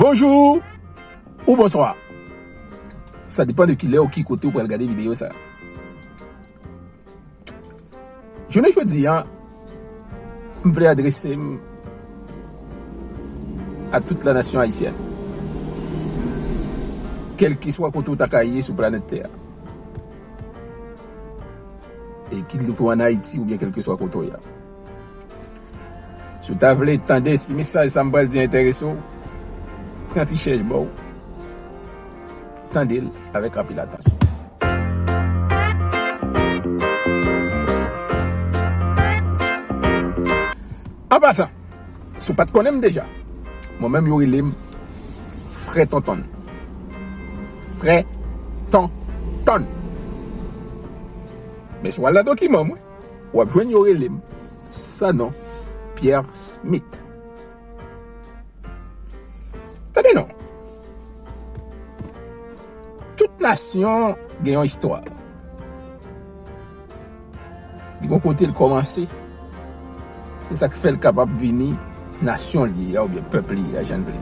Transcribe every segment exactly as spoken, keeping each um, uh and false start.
Bonjou ou bonswa. Sa depann de kilè ou ki kote ou pral gade videyo sa. Jounen jodi a, m vle adrese m a tout la nasyon ayisyèn. Kèlkeswa kote ou ta ka ye sou planèt tè a. E kit ou ann Ayiti oubyen kèlkeswa kote w ye a. Si w ta vle tande si mesaj sa m pral di enterese w, pran ti chèz ba w, tande l avèk anpil atansyon. An pasan, si w pa t konnen m deja, mwen menm yo rele m Frè Tontonn. Frè Tontonn. Men si w al nan dokiman mwen, w ap jwenn yo rele m Sanon Pierre Smith. Tande non. Tout nasyon gen yon istwa. Li gon kote l kòmanse. Se sa k fè l kapab vini nasyon li ye a oubyen pèp li ye a, jan l vle.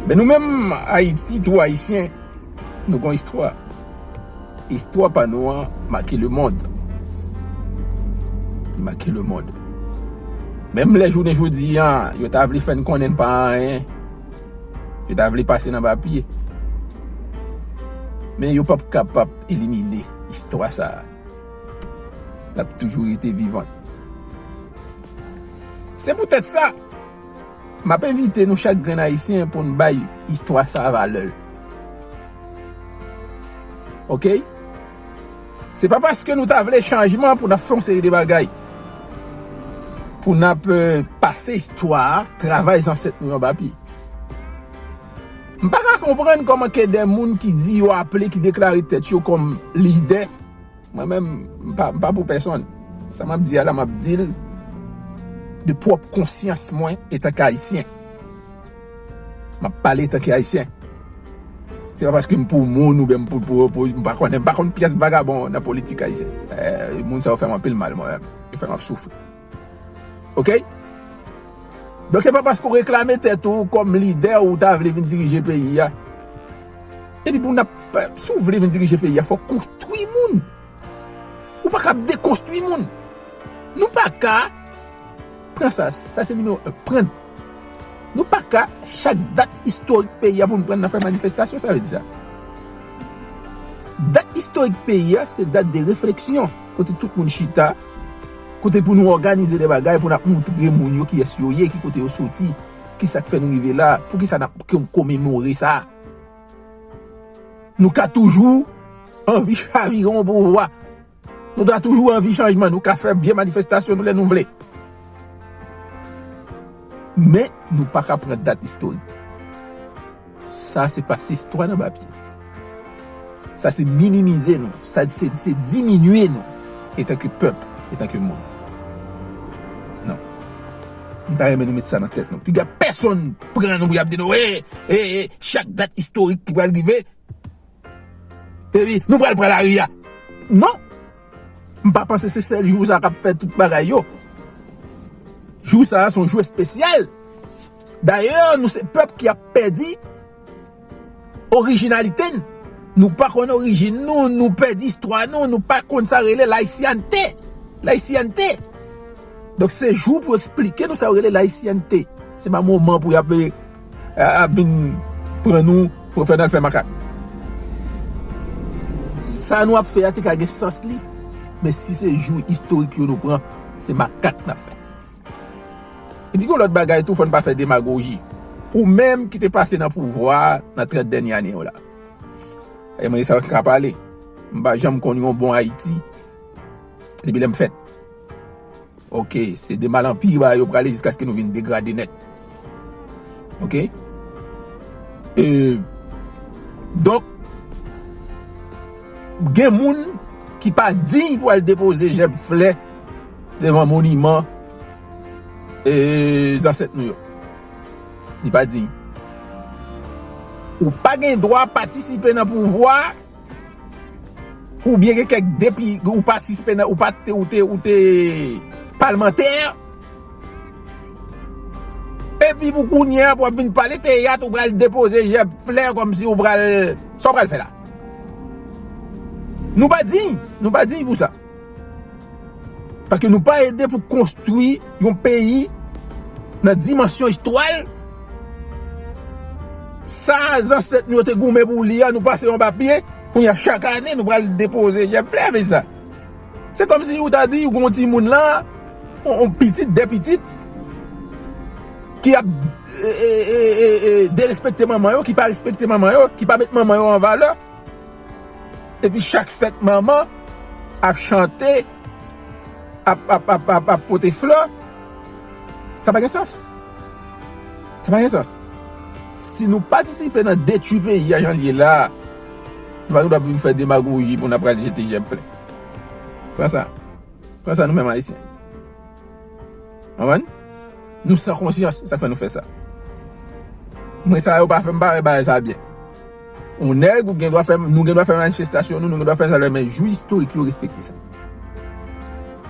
Men nou menm, Ayiti, tou Ayisyen, nou gon istwa. Istwa pa nou an make lemonn. Li make lemonn. Menm lè jounen jodi a, yo ta vle fè n konnen n pa anyen, yo ta vle pase n anba pye. Men yo p ap kapab elimine istwa sa a. L ap toujou rete vivan. Se poutèt sa, m ap envite nou chak grenn Ayisyen pou n bay istwa sa a valè l. Oke? Se pa paske nou ta vle chanjman pou n ap fè yon seri de bagay. Pou n ap, eh, pase istwa a, travay zansèt nou yo anba pye. M pa ka konprann kòman ke de moun ki di yo aple, ki deklare tèt yo kòm lidè, mwen menm, m pa, m pa pou pèsonn. Sa m ap di a la, m ap di l de pwòp konsyans mwen etanke Ayisyen. M ap pale etanke Ayisyen. Se pa paske m pou moun oubyen m pou, pou, pou, m pa konnen, m pa konn pyès vagabon nan politik ayisyen. Eh, moun sa yo fè m anpil mal, mwen menm. Yo fè m ap soufri. Oke? Donk, se pa paske w reklame tèt ou kòm lidè ou ta vle vin dirije peyi a. Epi pou n ap, si w vle vin dirije peyi a, fò w konstwi moun. Ou pa ka ap dekonstwi moun. Nou pa ka, pran sa, sa se nimewo en, pran. Nou pa ka, chak dat istorik peyi a pou n pran nan fè manifestasyon, sa vle di sa. Dat istorik peyi a, se dat de refleksyon, kote tout moun chita, kote pou nou òganize de bagay, pou n ap montre moun yo kiyès yo ye, ki kote yo soti, ki sa k fè nou rive la, poukisa n ap komemore sa. Nou ka toujou anvi chavire yon pouvwa. Nou ta toujou anvi chanjman, nou ka fè vye manifestasyon nou lè nou vle. Men, nou pa ka pran dat istorik. Sa se pase istwa nan papye. Sa se minimize nou. Sa se, se diminye nou etanke pèp, etanke moun. Non. M ta renmen nou met sa nan tèt nou. Piga pèsonn pran nou pou y ap di nou, e, e, e, chak dat istorik ki pral rive, epi nou pral pran lari a. Non! M pa panse se sèl jou sa k ap fè tout bagay yo. Jou sa a se yon jou espesyal. Dayè, nou se pèp ki ap pèdi orijinalite n. Nou pa konn orijin nou, nou pèdi istwa nou, nou pa konn sa rele layisyante. Layisyante. Donk, se jou pou eksplike nou sa yo rele layisyante. Se pa moman pou y ap, eh, ap vin pran nou pou fè n al fè makak. Sa nou ap fè a te ka gen sans li, men si se jou istorik yo nou pran, se makak n ap fè. Epi gen lòt bagay tou, fò n pa fè demagoji. Ou menm ki te pase nan pouvwa a nan trant dènye ane yo la. E mwen, sa w ka pale. M pa janm konn yon bon Ayiti depi lè m fèt. Oke, se de mal an pi ba yo prale jiskaske nou vin degrade nèt. Oke? E, donk, gen moun ki pa diy pou al depoze jèb flè devan moniman, e, zansèt nou yo. Li pa diy. Ou pa gen dwa patisipe nan pouvwa oubyen gen kèk depi ou patisipe nan, ou pa te, ou te, ou te palmantè, Epi pou kounye a, pou w ap vin pale teyat, ou pral depoze jèb flè kòmsi ou pral, sa w pral fè la? Nou pa diy, nou pa diy pou sa. Paske nou pa ede pou konstwi yon peyi nan dimansyon istwa l. Sa zansèt nou yo te goumen pou li a, nou pase yon papye, kounye a chak ane nou pral depoze jèb flè avè sa. Se kòmsi ou ta di ou gon timoun la, yon, yon pitit, de pitit, ki ap e, e, e, e, e, derespekte manman yo, ki pa respekte manman yo, ki pa met manman yo an valè. Epi chak fèt manman ap chante, ap, ap, ap, ap, ap pote flè. Sa pa gen sans. Sa pa gen sans. Si nou patisipe nan detwi peyi a jan l ye la, nou pa gen dwa vin fè demagoji pou n ap pral jete jèb flè. Pran sa. Pran sa nou menm Ayisyen. Konprann? Nou san konsyans, sa fè nou fè sa. Mwen sa yo pa fè m pa wè bagay sa byen. Yon nèg ou gen dwa fè, nou gen dwa fè manifestasyon nou, nou gen dwa fè sa lè, men jou istorik yo respekte sa.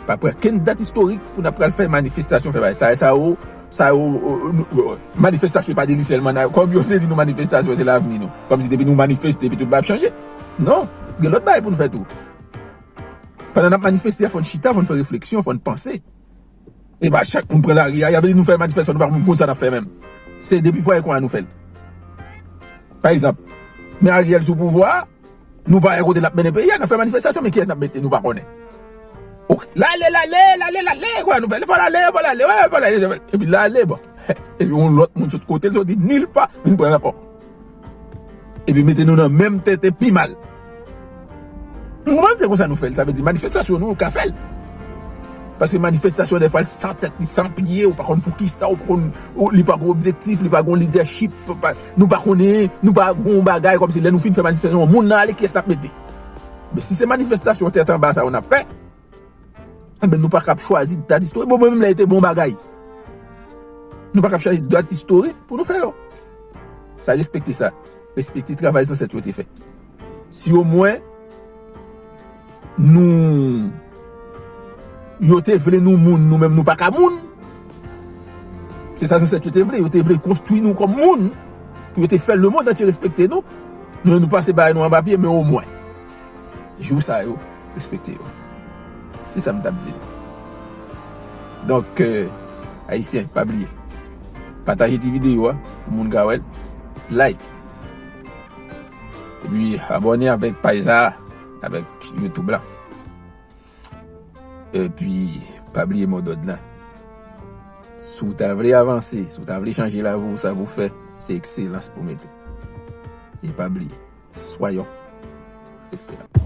Pa pran kenn dat istorik pou n ap pral fè manifestasyon, fè bagay. Sa, sa yo, sa yo, manifestasyon pa de li sèlman, kòm yo te di nou manifestasyon se lavni nou. Kòmsi depi nou manifeste epi tout bagay ap chanje. Non, gen lòt bagay pou nou fè tou. Pandan n ap manifeste a, fò n chita, fò n fè refleksyon, fò n panse. E pa chak moun pran lari a, y ap di nou fè manifestasyon, nou pa konn sa n ap fè menm. Se depi fwa e konnya nou fè l. Pa egzanp, men Ariel sou pouvwa a, nou pa wè kote l ap mennen peyi a, n ap fè manifestasyon, men kiyès n ap mete, nou pa konnen. Ok, l ale, l ale, l ale, l ale, konnya nou fè, fò l ale, fò l ale, wi, fò l ale, epi l ale, bon. Epi yon lòt moun sot kote l soti nil pa, vin pran l ankò. Epi mete nou nan menm tenten pi mal. Nou konprann se konsa nou fè l. Sa vle di manifestasyon nou, nou ka fè l. Paske manifestasyon dèfwa l san tèt, li san pye, ou pa konn poukisa, ou pa konn, ou, li pa gon objektif, li pa gon lidèchip, pa, nou pa konnen, nou pa gon bagay kòmsi lè nou fin fè manifestasyon, moun nan ale kiyès n ap mete. Men si se manifestasyon tèt anba sa yo n ap fè, Enben, nou pa kab chwazi dat istorik. Bon, mwen menm lè te bon bagay. Nou pa kab chwazi dat istorik pou nou fè yo. Sa respekte sa. Respekte travay zansèt yo te fè. Si omwen nou, yo te vle nou moun, nou menm nou pa ka moun. Se sa zansèt yo te vle. Yo te vle konstwi nou kòm moun. Pou yo te fè lemonn antye respekte nou. Nou, nou pase bagay nou anba pye, men omwen. Jou sa yo, respekte yo. Se sa m t ap di nou. Donk, euh, Ayisyen, pa bliye. Pataje ti videyo a pou moun ka wè l. Like. Epi abòne avèk paj sa a, avèk YouTube la. Epi, pa bliye modòd la. Si w ta vle avanse, si w ta vle chanje lavi w, sa pou w fè, se ekselans pou w mete. E pa bliye, soyons excellents.